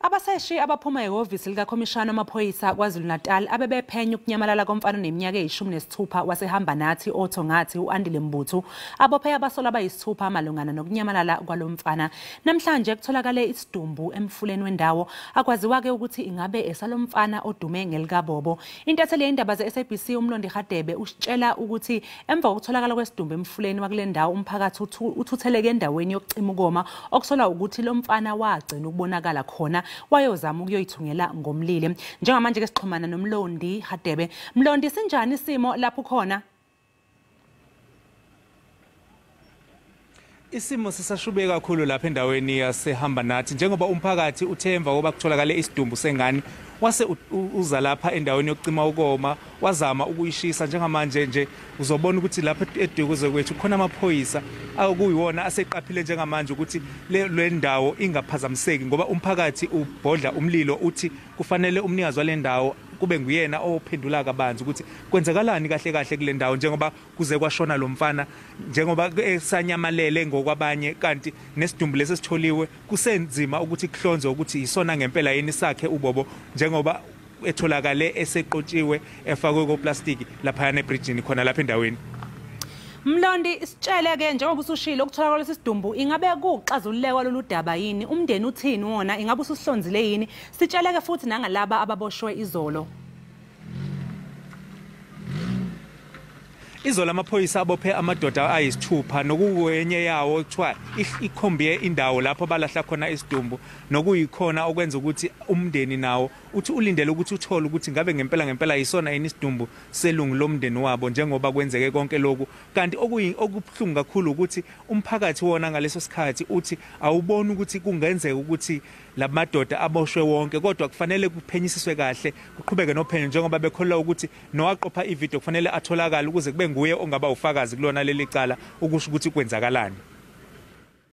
Abaseshi abaphuma ehhovisi likaKhomishana wamaphoyisa KwaZulu-Natal abebephenya ukunyamalala komfana oneminyaka eyi-16 wasehamba nathi oThongathi u-Andile Mbuthu abophe abasolwa abayisithupha malungana nokunyamalala kwalo mfana. Namhlanje kutholakale isidumbu emfuleni wendawo, akwaziwa-ke ukuthi ingabe esalomfana odume ngelikaBobo. Intatheli yendaba ze-SABC uMlondi Hadebe usitshela ukuthi emva kokutholakala kwesidumbu emfuleni wakule ndawo, umphakathi uthutheleke endaweni yokucima ukoma okusolwa ukuthi lo mfana wagcina ukubonakala khona, wayozama ukuyoyithungela ngomlilo. Njengamanje ke sixhumana noMlondi Hadebe. Mlondi, sinjani isimo lapho khona? Isimo sisashube kakhulu lapha endaweni yasehamba nathi, njengoba umphakathi uthe emva kokuba kutholakale isidumbu sengane wase uza lapha endaweni yokucima ukoma wazama ukuyishisa. Njengamanje nje uzobona ukuthi lapha edukuze kwethu khona amaphoyisa akuyiwona aseqaphile njengamanje ukuthi le ndawo ingaphazamiseki, ngoba umphakathi ubhodla umlilo uthi kufanele umnikazi wale ndawo kube nguyena ophendula kabanzi ukuthi kwenzakalani kahle kahle kule ndawo, njengoba kuze kwashona lo mfana, njengoba esanyamalele ngokwabanye, kanti nesidumbu lesi sitholiwe kusenzima ukuthi kuhlonzwe ukuthi isona ngempela yini sakhe uBobo, njengoba etholakale eseqotshiwe efakwe koplastiki laphayana ebridgini khona lapha endaweni. Mlondi, sitshele-ke njengoba usushilo ukutholakala lesi sidumbu, ingabe kuxazululeka lolu daba yini? Umndeni uthini wona? Ingabe usuhlonzile yini? Sitsheleke futhi nangalaba ababoshwe izolo. Izolo amaphoyisa abophe amadoda ayisithupha, nokuwenye yawo kuthiwa ikhombie indawo lapho balahla khona isidumbu, nokuyikhona okwenza ukuthi umndeni nawo uthi ulindele ukuthi uthole ukuthi ngabe ngempela ngempela yisona yini isidumbu selungu lomndeni wabo, njengoba kwenzeke konke lokhu. Kanti okubuhlungu kakhulu ukuthi umphakathi wona ngaleso sikhathi uthi awuboni ukuthi kungenzeka ukuthi lamadoda aboshwe wonke, kodwa kufanele kuphenyisiswe kahle, kuqhubeke nophenyo, njengoba bekholwa ukuthi nowaqopha ivideo kufanele atholakale ukuze kube nguye ongaba ufakazi kulona leli cala ukusho ukuthi kwenzakalani.